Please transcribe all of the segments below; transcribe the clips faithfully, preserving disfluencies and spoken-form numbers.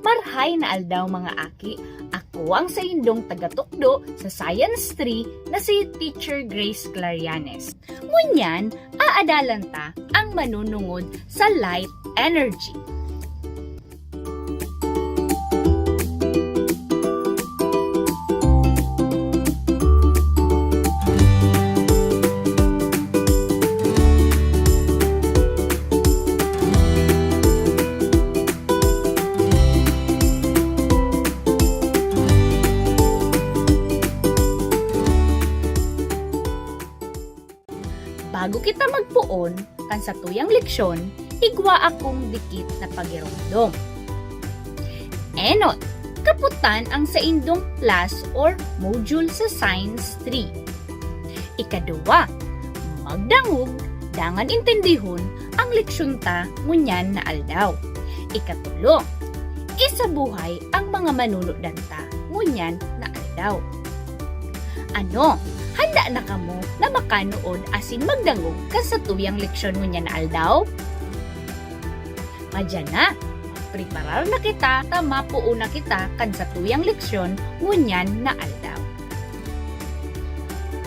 Parhay na aldaw, mga aki. Ako ang saindong tagatukdo sa Science three na si Teacher Grace Clarianes. Ngunyan, aadalan ta ang manunungod sa light energy. Bago kita magpoon kan satuyang leksyon, igwa akong dikit na pagiromdom. Enot, kaputan ang saindong class or module sa Science three. Ikaduwa, magdangog dangan intindihon ang leksyon ta ngunyan na aldaw. Ikatulo, isabuhay ang mga manunudan ta ngunyan na aldaw. Ano, handa na kamo na makanood asin magdangog kan satuyang leksyon ngunyan na aldaw? Madyan na! Preparar na kita ta mapoon na kita kan satuyang leksyon ngunyan na aldaw.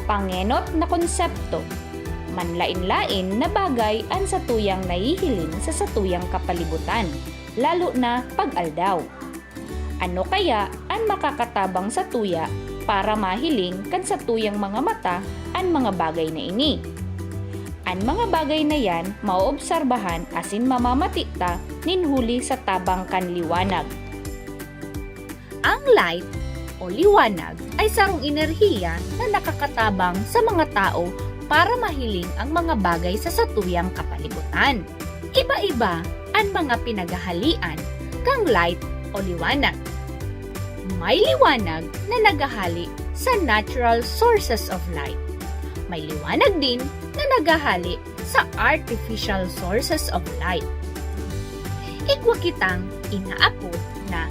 Pangenot na konsepto. Manlaen-laen na bagay an satuyang nahihiling sa satuyang kapalibutan, lalo na pag-aldaw. Ano kaya an makakatabang satuya para mahiling kan satuyang mga mata an mga bagay na ini? An mga bagay na yan maoobserbahan asin mamamati ta nin huli sa tabang kan liwanag. Ang light o liwanag ay sarong enerhiya na nakakatabang sa mga tao para mahiling ang mga bagay sa satuyang kapalibutan. Iba-iba an mga pinaghahalian kan light o liwanag. May liwanag na naghahali sa natural sources of light. May liwanag din na naghahali sa artificial sources of light. Igwa kitang inaapod na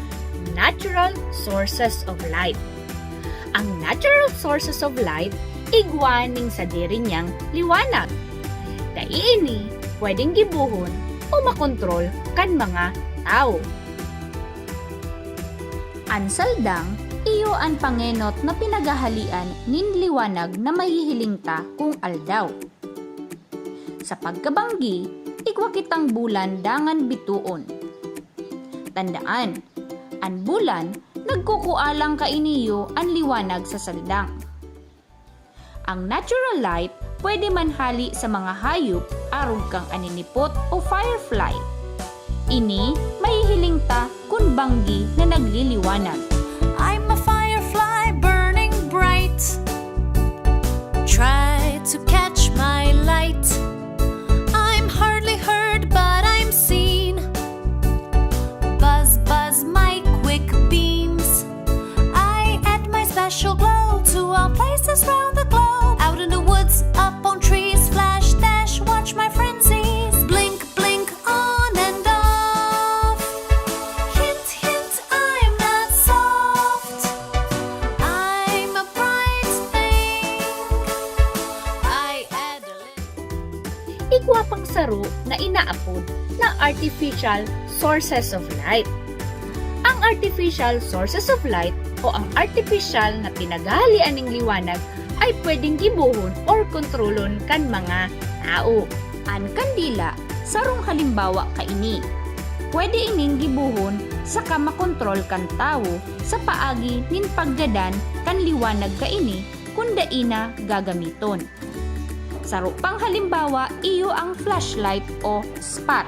natural sources of light. Ang natural sources of light igwa nin sadiri niyang liwanag. Dai ini pwedeng gibohon o makontrol kan mga tawo. An saldang iyo an pangenot na pinaghahalian nin liwanag na mahihiling ta kun aldaw. Sa pagkabanggi, igwa kitang bulan dangan bitoon. Tandaan, an bulan nagkukua lang kaini iyo an liwanag sa saldang. Ang natural light pwede manhali sa mga hayop arog kan aninipot o firefly. Ini mahihiling ta kun banggi na nagliliwanag. I'm a firefly burning bright. Try to catch my light. I'm hardly heard, but I'm seen. Buzz, buzz my quick beams. I add my special glow to all places round the globe. Out in the woods, up on trees, flash, dash, watch my frenzies. Blink, blink on and off. Hint, hint, I'm not soft. I'm a bright thing. I add a little Igwa pang saro na inaapod na artificial sources of light. Ang artificial sources of light o ang artificial na pinaghahalian nin liwanag ay pwedeng gibohon or kontrolon kan mga tawo. An kandila, sarong halimbawa kaini. Pwede ining gibohon saka makontrol kan tawo sa paagi nin paggadan kan liwanag kaini kun dai na gagamiton. Saro pang halimbawa iyo ang flashlight o spark.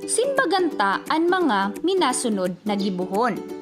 Simbagan ta an mga minasunod na gibohon.